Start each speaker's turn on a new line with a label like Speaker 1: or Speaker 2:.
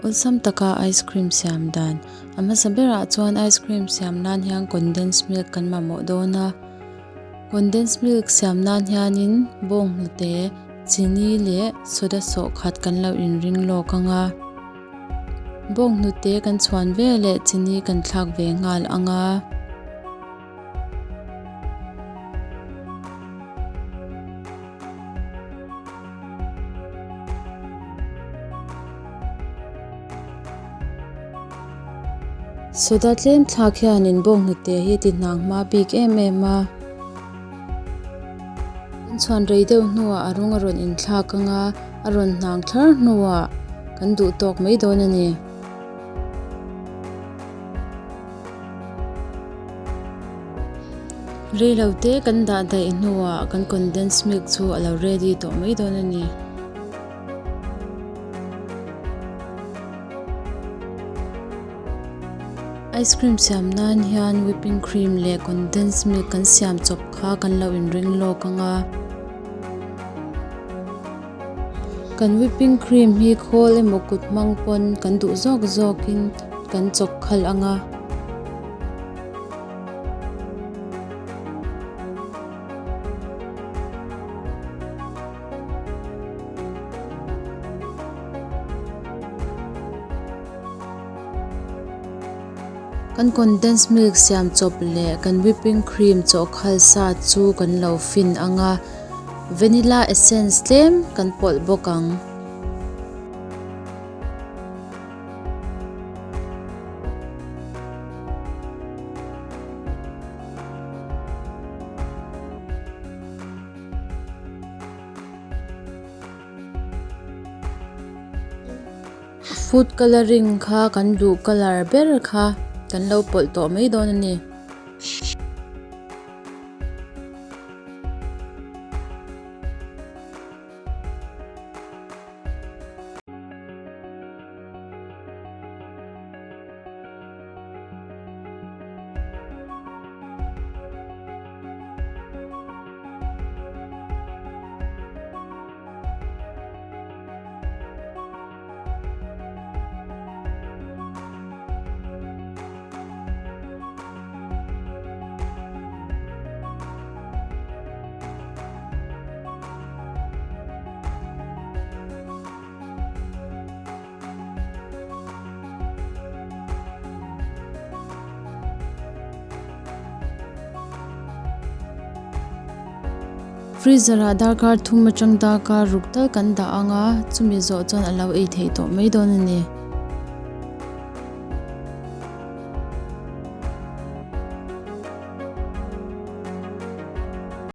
Speaker 1: Awlsam taka ice cream siam dan. A hmasa berah chuan ice cream siam nan hian condensed milk kan mamawh dawn a. Condensed milk siam nan hianin bawnghnute, chini leh soda sawh khat kan lo inring lawk ang a. Bawnghnute kan chhuan veleh chini kan thlak ve nghal ang a. Soda tlem thlak hianin bawnghnute hi ti hnang hma bik em em a. Kan chhuan rei deuh hnuah a rawng a rawn inthlak ang a, a rawn hnang thlar hnuah kan duh tawk mai dawn a ni. Reilo te kan dah daih hnuah kan condensed milk chu a lo ready tawh mai dawn a ni. Ice cream siam nan hian whipping cream leh condensed milk kan siam chawp kha kan lo inring lawk ang a. Kan whipping cream hi khawl emaw kut hmang pawn kan duh zawk zawkin kan chawk khalh ang a. Kan condensed milk siam chawp leh kan whipping cream chawh khal sa chu kan lo fin ang a, vanilla essence tlem kan pawlh bawk ang. Food colouring kha kan duh colour ber kha kan lo pawlh tawh mai dawn a ni. Freezer ah darkar thum atang darkar ruk tal kan dah ang a, chumi zawh chuan a lo ei theih tawh mai dawn a ni.